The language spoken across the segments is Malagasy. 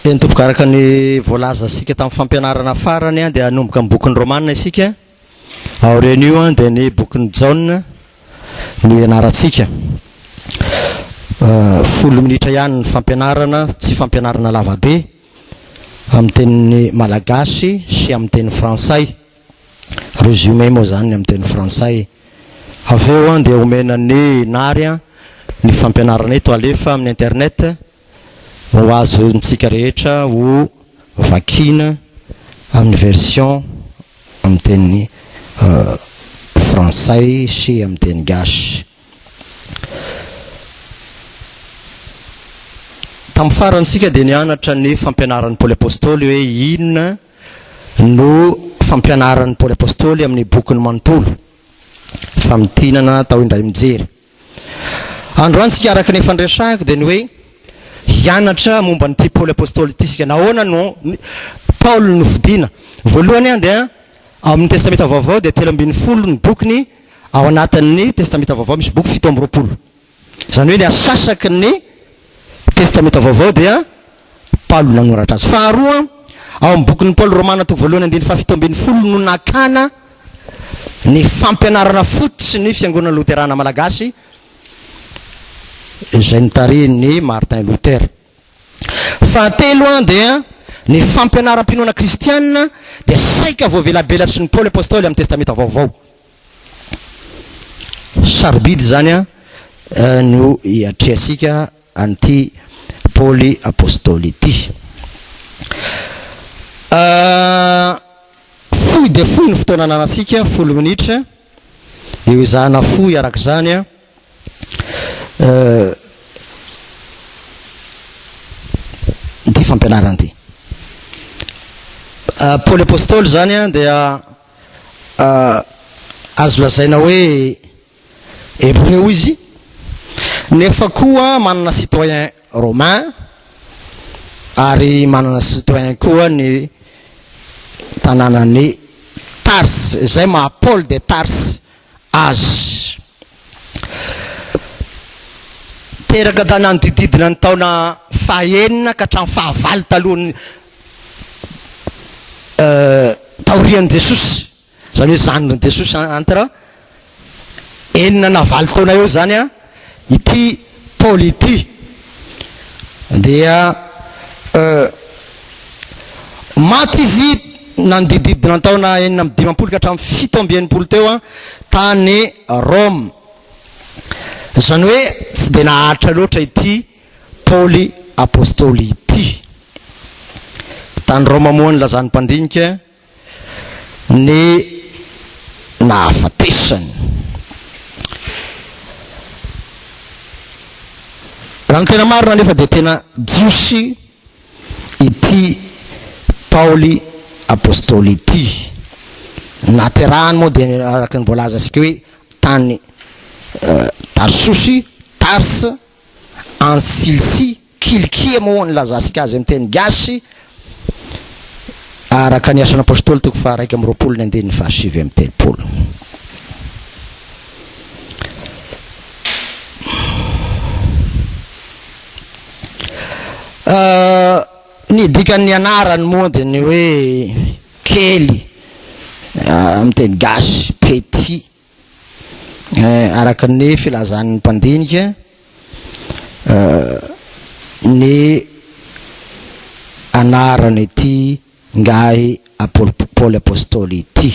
Eny tompoko, araka ny voalazantsika tamin'ny fampianarana farany dia hanomboka amin'ny bokin'ny Romana isika. Aorian'io dia ny bokin'i Jaona no ianarantsika. Folo minitra ihany ny fampianarana, tsy fampianarana lavabe, amin'ny teny malagasy sy amin'ny teny frantsay. Résumé moa izany ny amin'ny teny frantsay. Avy eo dia omena ny Nary ny fampianarana eto alefa amin'ny internet ho azontsika rehetra ho vakiana amin'ny version amin'ny teny frantsay sy amin'ny teny gasy. Tamin'ny farany isika dia nianatra ny fampianaran'i Paoly Apostoly hoe inona no fampianaran'i Paoly Apostoly amin'ny bokiny manontolo. Famintinana atao indray mijery. Androany isika araka ny efa niresahako dia ny hoe hianatra momba an'ity Paoly Apostoly ity isika. Nahoana no Paoly no fidina? Voalohany dia ao amin'ny Testamenta Vaovao dia 13 ny bokiny, ao anatin'ny Testamenta Vaovao misy boky 27. Izany hoe ny asasaky ny Testamenta Vaovao dia Paoly nanoratra azy. Faharoa, ao amin'ny bokin'i Paoly Romana toko voalohany andininy faha-17 no nakana ny fampianarana fototry ny Fiangonana Loterana Malagasy izay notarihin'i Martin Luther. Fahatelo dia ny fampianaram-pinoana kristiana dia saika voavelabelatry ny Paoly Apostoly amin'ny Testamenta Vaovao. Sarobidy izany no hiatrehantsika an'ity Paoly Apostoly ity. Fohy dia fohy ny fotoana ananantsika, 10 minitra, dia ho ezahana fohy araka izany ity fampianarana ity. Paoly Apostoly izany dia Azo lazaina hoe Hebreo izy, nefa koa manana citoyen romain ary manana citoyen koa ny tanànan'i Tarse, izay maha Paul de Tarse azy. Teraka tany nanodididina ny taona fahenina ka hatramin'ny fahavalo talohan'ny taorian'i Jesosy, izany hoe zandrin'i Jesosy entre enina na valo taona eo izany an, ity Paoly ity dia maty izy nanodididina ny taona 56 ka hatramin'ny 67 teo an, tany Roma. Izany hoe tsy dia naharitra loatra ity Paoly Apostoly ity. Tany Roma moa nilazan'ny mpandinika ny nahafatesany. Raha ny tena marina anefa dia tena Jiosy ity Paoly Apostoly ity. Naterahany moa dia araka ny voalazantsika hoe tany Tarsosy, Tarse, any Silisia, Kilikia moa nilazantsika azy amin'ny teny gasy, araka ny Asan'ny Apostoly toko faha-21 ny andininy faha-39. Ny dikan'ny anarany moa dia ny hoe kely amin'ny teny gasy, petit, araka ny filazan'ny mpandinika ny anaran'ity Ngahy Paoly Apostoly ity.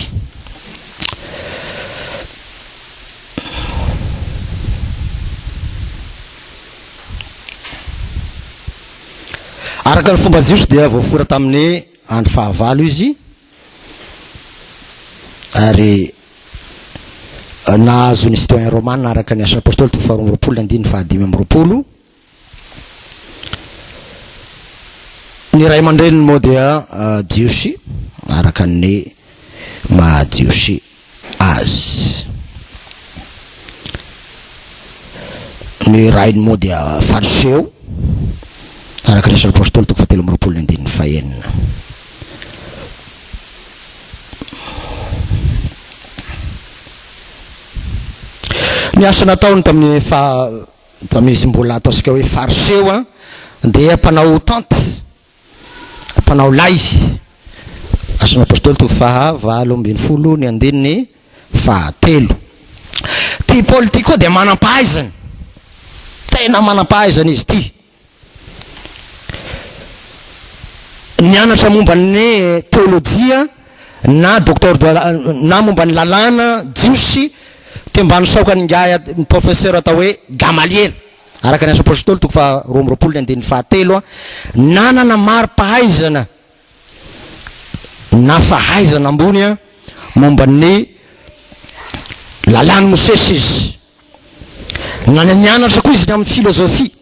Araka ny fomba jiosy dia voafora tamin'ny andro fahavalo izy ary nahazo ny citoyen romana araka ny Asan'ny Apostoly toko faharoa amby roapolo andininy fahadimy amby roapolo. Ny ray aman-dreniny moa dia Jiosy araka ny maha Jiosy azy. Ny rainy moa dia Fariseo araka ny Asan'ny Apostoly toko fahatelo amby roapolo ny andininy fahenina. Ny asa nataony tamin'ny faha Tamin'izy mbola ataontsika hoe fariseo dia mpanao tente. Mpanao lay. Asan'ny Apostoly toko faha 18 ny andininy fahatelo. Ity Paoly ity koa dia manam-pahaizana. Tena manam-pahaizana izy ity. Nianatra momba ny teolojia na docteur de na momba ny lalàna jiosy teo ambany saokan'ingahy ny professeur atao hoe Gamaliela. Araka ny Asa Apostoly toko faha 22 ny andininy fahatelo, nanana mari-pahaizana na fahaizana ambony momba ny lalàn'i Mosesy izy. Na nianatra koa izy ny amin'ny filozofia.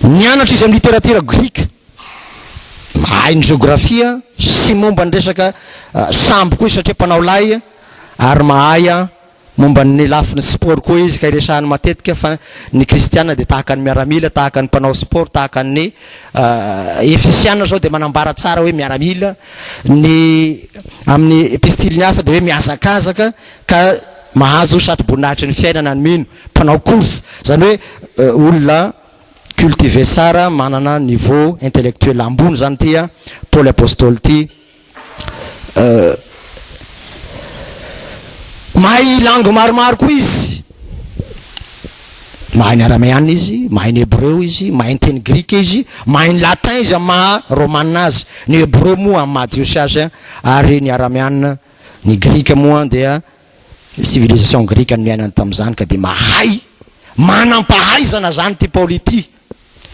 Nianatra izy amin'ny literatiora grika. Mahay ny jeografia sy momba ny resaka sambo koa izy satria mpanao lay ary mahay Momba ny lafiny sport koa izy ka iresahany matetika fa ny kristiana dia tahaka ny miaramila, tahaka ny mpanao sport, tahaka ny Efesiana izao dia manambara tsara hoe miaramila, ny amin'ny epistiliny hafa dia hoe mihazakazaka ka mahazo satroboninahitry ny fiainana ny mino, mpanao course, izany hoe olona cultivé tsara, manana niveau intellectuel ambony izany ity Paoly Apostoly ity. Mahay langue maromaro koa izy. Mahay ny arameana izy, mahay ny hebreo izy, mahay ny teny grika izy, mahay ny latin izy amin'ny maha romana azy. Ny hebreo moa amin'ny maha jiosy azy ary ny arameana, ny grika moa dia civilisation grika no niainany tamin'izany ka dia mahay, manam-pahaizana izany ity Paoly ity.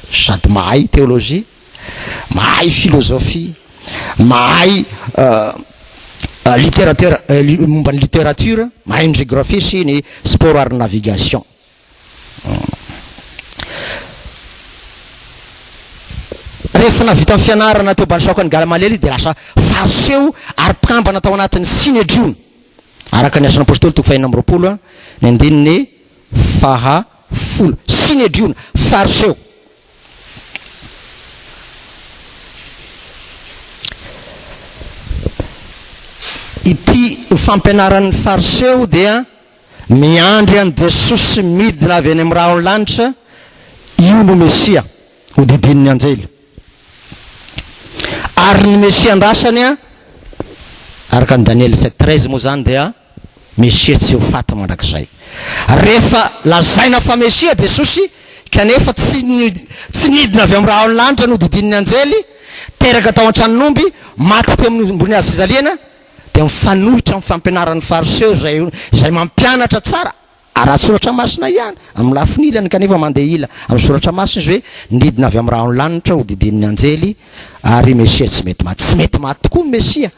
Sady mahay théologie, mahay philosophie, mahay littérature, momba ny littérature, mahay ny géographie sy ny sport ary ny navigation. Rehefa nahavita ny fianarana teo Bansaokan'i Gamaliela izy dia lasa fariseo ary mpikambana tao anatin'ny Synedriona, araka ny Asan'ny Apostoly toko fahenina amby 26 ny andininy faha folo. Synedriona, Fariseo. Ity fampianaran'ny Fariseo dia miandry an'i Jesosy midina avy any amin'ny rahon'ny lanitra, io no Mesia hodidinin'ny anjely. Ary ny Mesia andrasany, araka ny Daniela 7:13 moa izany dia Mesia tsy ho faty mandrakizay. Rehefa lazaina fa Mesia Jesosy, kanefa tsy tsy nidina avy amin'ny rahon'ny lanitra nodidinin'ny anjely, teraka tao an-tranon'omby, maty teo amin'ny ambony hazo fijaliana, dia mifanohitra amin'ny fampianaran'ny Fariseo izay izay mampianatra tsara ara-tsoratra masina ihany amin'ny lafiny ilany kanefa mandeha ila amin'ny soratra masina izy hoe nidina avy amin'ny rahon'ny lanitra hodidinin'ny anjely ary Mesia tsy mety maty. Tsy mety maty tokoa ny Mesia.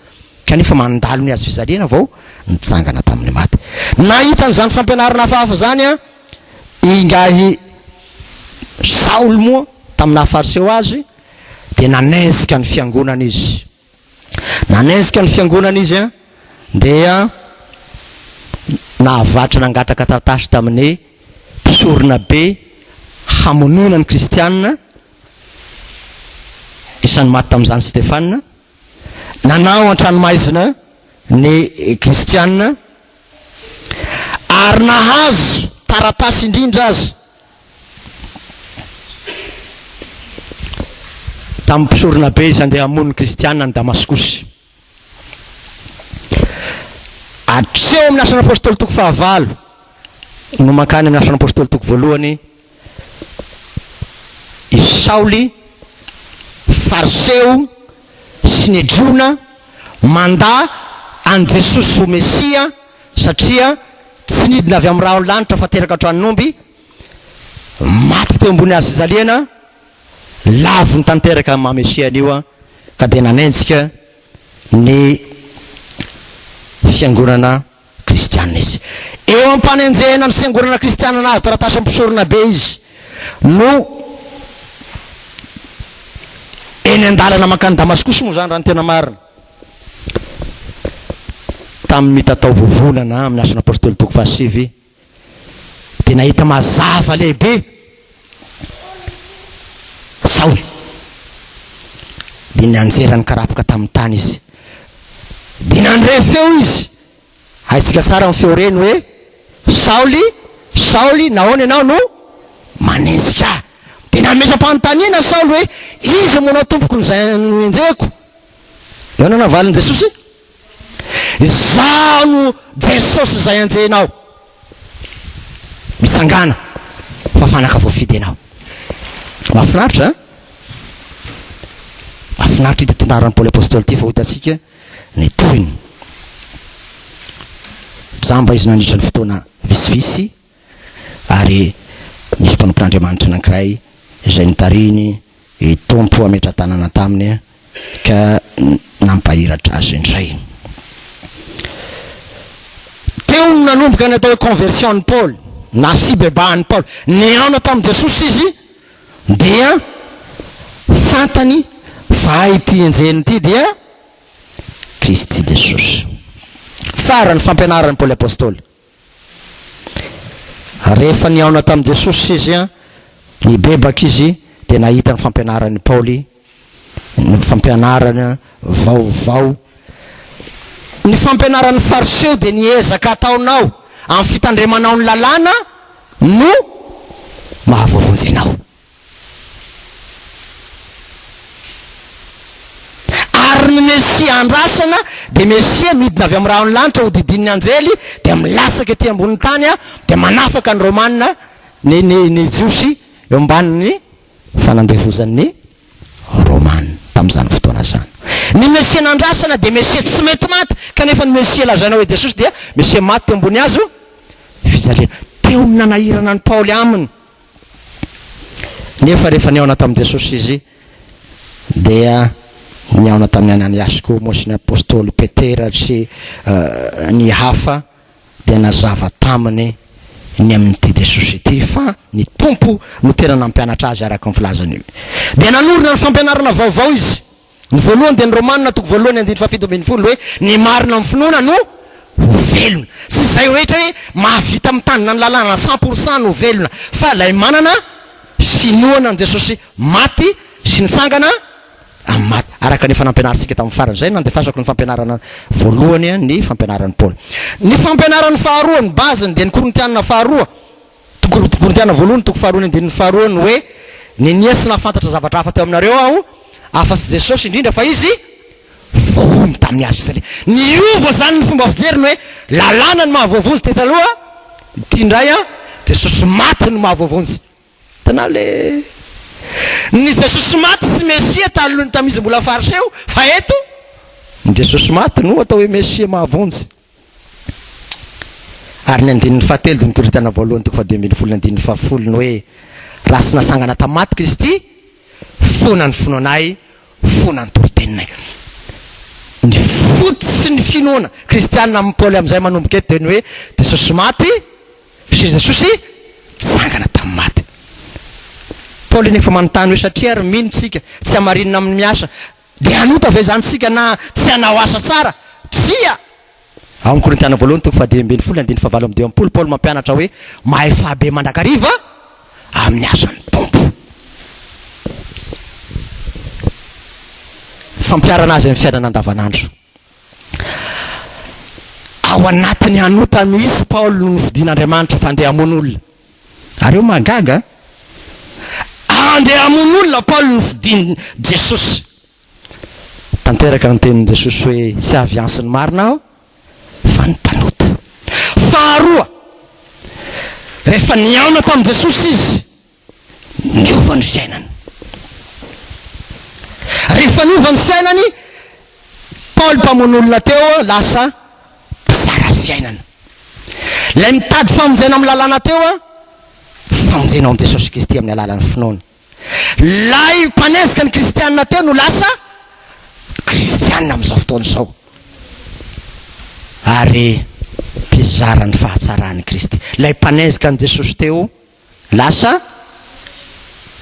Kanefa mandalo ny hazo fijaliana vao nitsangana tamin'ny maty. Nahita an'izany fampianarana hafahafa izany ingahy Saoly moa tamin'ny naha Fariseo azy, dia nanenjika ny fiangonana izy. Nanenjika ny fiangonana izy dia nahavatra nangataka taratasy tamin'ny mpisorona be hamonoana ny kristiana, isan'ny maty tamin'izany Stefana. Nanao an-tranomaizina ny Kristiana ary nahazo taratasy indrindra aza tamin'ny mpisoronabe izy handeha hamono ny Kristiana any Damaskosy. Hatreo amin'ny Asan'ny Apostoly toko fahavalo no mankany amin'ny Asan'ny Apostoly toko voalohany I Saoly, Fariseo sy Nedriona, mandà an'i Jesosy ho Mesia satria tsy nidina avy amin'ny rahon'ny lanitra fa teraka an-tranon'omby, maty teo ambony hazo fijaliana, laviny tanteraka ny maha Mesia an'io ka dia nanenjika ny fiangonana Kristiana izy. Eo am-panenjehana ny fiangonana kristiana nahazo taratasy mpisoronabe izy no eny an-dalana mankany Damaskosy moa izany raha ny tena marina. Tamin'ny mitatao vovonana amin'ny Asan'ny Apostoly toko fahasivy dia nahita mazava lehibe Saoly. Dia nianjera nikarapoka tamin'ny tany izy. Dia nandre feo izy. Haintsika tsara ny feo reny hoe, Saoly, Saoly, nahoana ianao no manenjika ahy? Dia nametra-panontaniana Saoly hoe, Iza moa anao Tompoko no izay nohenjehiko? Inona no navalin'i Jesosy? Izaho no Jesosy izay enjehinao. Mitsangàna fa fanaka voafidy ianao. Mahafinaritra an? Mahafinaritra ity tantaran'i Paoly Apostoly ity fa ho hitantsika ny tohiny. Jamba izy nandritra ny fotoana vitsivitsy ary nisy mpanompon'Andriamanitra anankiray izay notarihiny i Tompo hametra-tanana taminy ka nampahiratra azy indray. Teo no nanomboka ny atao hoe conversion-n'i Paoly na fibebahan'i Paoly. Nihaona tamin'i Jesosy izy dia fantany fa ity enjehiny ity dia Kristy Jesosy. Farany fampianaran'i Paoly Apostoly. Rehefa nihaona tamin'i Jesosy izy, nibebaka izy dia nahita ny fampianaran'i Paoly, ny fampianarana vaovao. Ny fampianaran'ny Fariseo dia ny ezaka ataonao amin'ny fitandremanao ny lalàna no mahavoavonjy anao. Ary ny Mesia andrasana dia Mesia midina avy amin'ny rahon'ny lanitra hodidinin'ny anjely dia milatsaka ety ambonin'ny tany dia manafaka ny Romana ny ny ny Jiosy eo ambanin'ny fanandevozan'ny Romana tamin'izany fotoana izany. Ny Mesia nandrasana dia Mesia tsy mety maty kanefa ny Mesia lazaina hoe Jesosy dia Mesia maty teo ambony hazo fijaliana. Teo no nanahirana an'i Paoly aminy. Nefa rehefa nihaona tamin'i Jesosy izy, dia nihaona tamin'i Ananiasy koa moa sy ny apostoly Petera sy ny hafa, dia nazava taminy ny amin'ity Jesosy ity fa ny Tompo no tena nampianatra azy araka ny filazany. Dia nanorina ny fampianarana vaovao izy. Ny voalohany dia ny Romana toko voalohany andininy faha-17 hoe ny marina amin'ny finoana no ho velona. Tsy izay rehetra hoe mahavita mitandrina ny lalàna 100% no velona fa ilay manana finoana an'i Jesosy maty sy nitsangana amin'ny maty. Araka ny efa nampianarintsika tamin'ny farany. Izay no nandefasako ny fampianarana voalohany ny fampianaran'i Paoly. Ny fampianarany faharoa, ny base-ny dia ny Korintiana faharoa. Toko Korintiana voalohany toko faharoa ny andininy faharoa ny hoe, Ninia tsy nahafantatra zavatra hafa teo aminareo aho, afa-tsy Jesosy, indrindra fa Izy voahombo tamin'ny hazo fijaliana. Niova izany ny fomba fijeriny hoe, lalàna no mahavoavonjy teto aloha, ity indray an, Jesosy maty no mahavoavonjy. Hitanao le ny Jesosy maty tsy Mesia taloha tamin'izy mbola fariseo, fa eto ny Jesosy maty no atao hoe Mesia mahavonjy. Ary ny andininy fahatelo dia ny Korintiana voalohany toko faha-15 ny andininy fahafolo ny hoe, Raha tsy nasangana tamin'ny maty Kristy, foana ny finoanay, foana ny toriteninay. Ny fototsy ny finoana kristiana amin'i Paoly amin'izay manomboka eto dia ny hoe Jesosy maty sy Jesosy nitsangana tamin'ny maty. Paoly anefa manontany hoe satria ary mino tsika, tsy hamarinina amin'ny miasa, Dia hanota ve izany isika na tsy hanao asa tsara? Tsia! Ao amin'ny Korintiana voalohany toko faha-15 andininy faha-58, Paoly mampianatra hoe mahefa be mandrakariva amin'ny asan'ny Tompo. Fampiharana azy amin'ny fiainana andavanandro. Ao anatin'ny hanota mihitsy Paoly no nofidin'Andriamanitra fa handeha hamono olona. Ary eo mahagaga a! Andeha hamono olona Paoly nofidin'i Jesosy. Tanteraka ny tenin'i Jesosy hoe tsy avy hiantso ny marina aho fa ny mpanota. Faharoa, rehefa nihaona tamin'i Jesosy izy, niova ny fiainany. Rehefa niova ny fiainany, Paoly mpamono olona teo lasa mpizara fiainana. Ilay mitady famonjena amin'ny lalàna teo, famonjena ao amin'i Jesosy Kristy amin'ny alalan'ny finoana. Ilay mpanenjika ny kristiana teo no lasa kristiana amin'izao fotoana izao. Ary mpizara ny fahatsaran'i Kristy. Ilay mpanenjika an'i Jesosy teo Lasa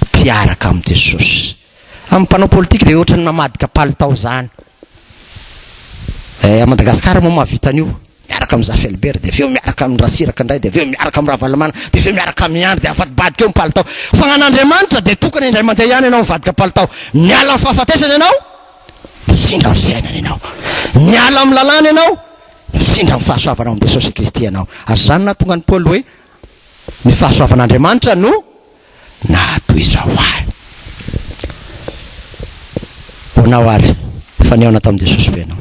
mpiaraka amin'i Jesosy. Amin'ny mpanao politika dia ohatran'ny mamadika palitao izany. Eh, à Madagascar moa mahavita an'io. Miaraka amin'i Zafy Albert, dia avy eo miaraka amin'i Rasiraka indray, dia avy eo miaraka amin'i Ravalomanana, dia avy eo miaraka amin'i Andry, dia avadibadika eo ny palitao. Fa an'Andriamanitra dia tokana indray mandeha ihany ianao mivadika palitao. Miala amin'ny fahafatesana ianao, mifindra amin'ny fiainana ianao. Miala amin'ny lalàna ianao, mifindra amin'ny fahasoavana ao amin'i Jesosy Kristy ianao. Ary izany no nahatonga an'i Paoly hoe, Ny fahasoavan'Andriamanitra no Naha toy izao ahy. Ho anao ary, efa nihaona tamin'i Jesosy ve ianao?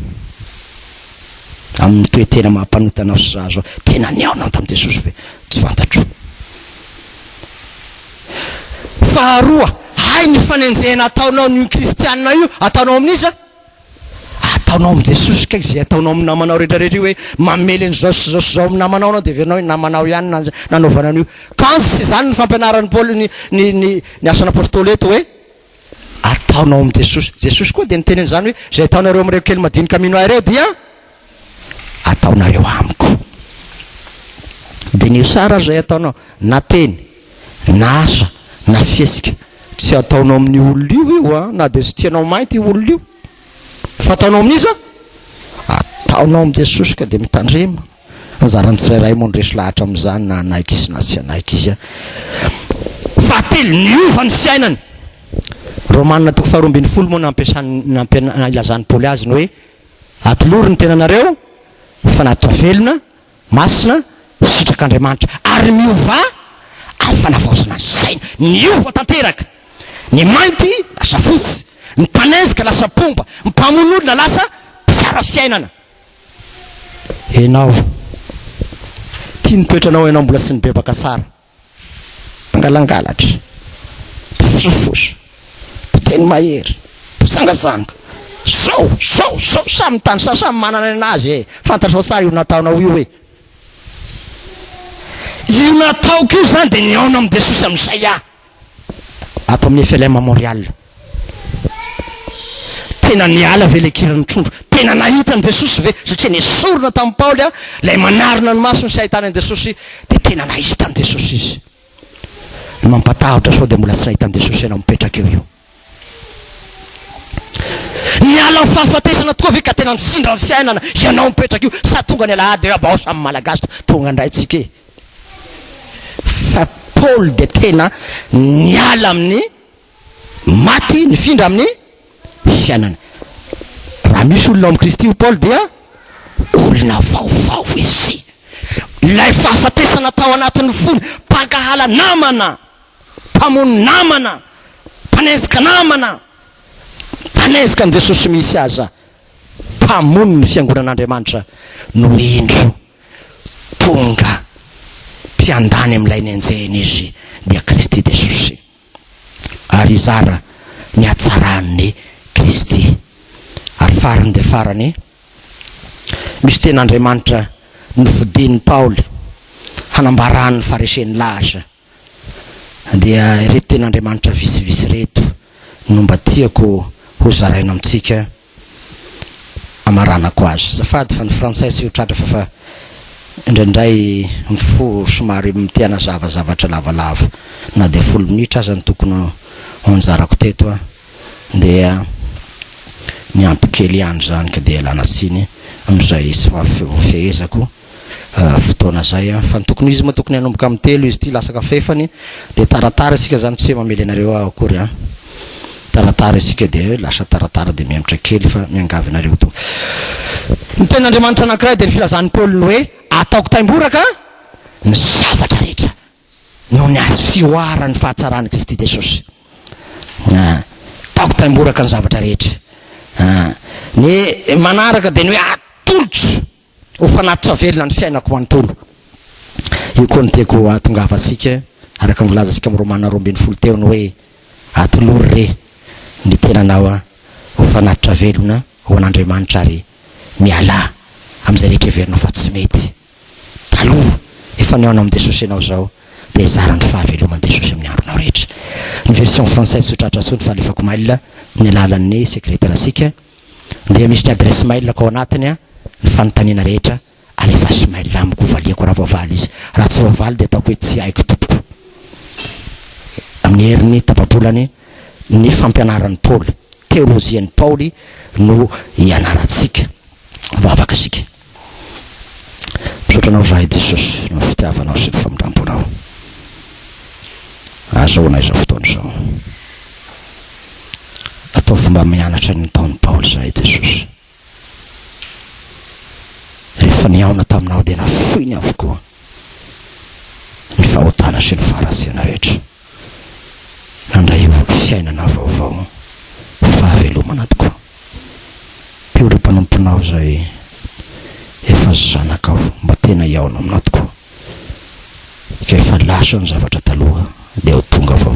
Amin'ny toe-tena maha mpanota anao sy za zao, tena nihaona tamin'i Jesosy ve? Tsy fantatro. Faharoa, hay ny fanenjehana ataonao ny kristianina io, ataonao amin'iza? Ataonao amin'i Jesosy kay izay ataonao amin'ny namanao rehetra rehetra io hoe mamely an'izao sy izao sy izao amin'ny namanao anao dia heverinao hoe namanao ihany no nanaovana an'io. Kanjo tsy izany ny fampianaran'i Paoly ny ny ny ny asan'apôstôly eto hoe ataonao amin'i Jesosy. Jesosy koa dia niteny an'izany hoe izay ataonareo amin'ireo kely madinika mino ahy ireo dia ataonareo amiko. Diniho tsara izay ataonao na teny na asa na fihetsika. Tsy ataonao amin'io olona io io an, na dia tsy tianao mainty io olona io. Fa ataonao amin'iza? Ataonao amin'i Jesosy ka dia mitandrema. Anjaran'ny tsirairay moa ny resy lahatra amin'izany na hanaiky izy na tsy hanaiky izy an. Fahatelo, niova ny fiainany. Romana toko faharoa ambinifolo moa nampiasany nampiana ilazan'i Paoly azy ny hoe atolory ny tenanareo ho fanatitra velona Masina, sitrak'Andriamanitra, ary miovà amin'ny fanavaozana ny saina. Niova tanteraka. Ny mainty lasa fotsy, ny mpanenjika lasa mpomba, ny mpamono olona lasa mpizara fiainana. Enao, tia ny toetranao enao mbola tsy nibebaka tsara. Mpangalangalatra, mpifosafosa, mpiteny mahery, mpizangazanga, zao, zao, zao, samy mitany, samy manana ny anazy e! Fantatrao tsara io nataonao io e! Io nataoko io zany dia nihaona amin'i Jesosy amin'izay aho. Ato amin'ny FLM Montréal. Tena niala ve ilay kiran'ny trondro? Tena nahita an'i Jesosy ve? Satria nesorina tamin'i Paoly ilay manarona ny masony sy ahitany an'i Jesosy, dia tena nahita an'i Jesosy izy. Ny mampatahotra sao dia mbola tsy nahita an'i Jesosy ianao mipetraka eo io. Niala ny fahafatesana tokoa ve ka tena nifindra ny fiainana ianao mipetraka io sa tonga ny alahady hoe bao samy malagasy tonga indray tsika e. Fa Paoly dia tena niala amin'ny maty nifindra amin'ny fiainana. Raha misy olona ao amin'i Kristy hoy Paoly dia olona vaovao izy. Ilay fahafatesana tao anatin'ny fony, mpankahala namana, mpamono namana, mpanenjika namana, mpanenjika an'i Jesosy mihitsy aza, mpamono ny fiangonan'Andriamanitra no indro tonga mpiandany amin'ilay nenjehina izy dia Kristy Jesosy ary hizara ny hatsaran'ny Kristy. Ary farany dia farany, misy tena Andriamanitra nofidin'i Paoly hanambarany ny fahareseny lahatra. Dia ireto tenin'Andriamanitra vitsivitsy ireto no mba tiako ho zaraina amintsika hamaranako azy. Azafady fa ny frantsay tsy ho tratra fa fa indraindray ny fo somary te hanazava zavatra lavalava. Na dia folo minitra aza no tokony ho anjarako teto dia niampy kely ihany izany ka dia ialana tsiny amin'izay tsy fahafehezako. fotoana zay an, fa ny tokony izy moa tokony hanomboka amin'ny telo izy ity lasaka fahefany dia taratara isika zany tsy hoe mamely anareo aho akory an, taratara isika dia lasa taratara dia mihemotra kely fa miangavy anareo to. Ny tenin'Andriamanitra anankiray dia ny filazan'i Paoly ny hoe ataoko taimboraka ny zavatra rehetra noho ny azy fihoaran'ny fahatsaran'i Kristy Jesosy. Ataoko taimboraka ny zavatra rehetra. Ny manaraka dia ny hoe atolotro Ho fanatitra velona ny fiainako manontolo. Io koa no tiako hahatongavantsika, araka ny voalazantsika amin'ny Romana 12 teo ny hoe, Atolory re ny tenanao ho fanatitra velona ho an'Andriamanitra ary mialà amin'izay rehetra heverinao fa tsy mety. Taloha, efa nihaona amin'i Jesosy ianao izao, dia hizara ny fahaveloman'i Jesosy amin'ny andronao rehetra. Ny version française tsy ho tratra intsony fa alefako mail amin'ny alalan'ny sekreterantsika. Dia misy ny adresse mail-ko ao anatiny an, ny fanontaniana rehetra alefaso mail amiko hovaliako raha voavaly izy, raha tsy voavaly dia ataoko hoe tsy haiko tompoko. Amin'ny heriny tapa-bolany ny fampianaran'i Paoly, teolojian'i Paoly no ianarantsika. Vavaka isika. Misaotra anao zahay Jesosy noho ny fitiavanao sy ny famindramponao. Ahazoana izao fotoana izao. Ataovy mba mianatra ny nataon'i Paoly izahay Jesosy. Rehefa nihaona taminao dia nafoiny avokoa ny fahotana sy ny faharatsiana rehetra. Nandray fiainana vaovao, fahavelomana tokoa. Mpio ireo mpanomponao izay efa zanakao mba tena hihaona aminao tokoa. Ka efa lasa ny zavatra taloha dia ho tonga vaovao.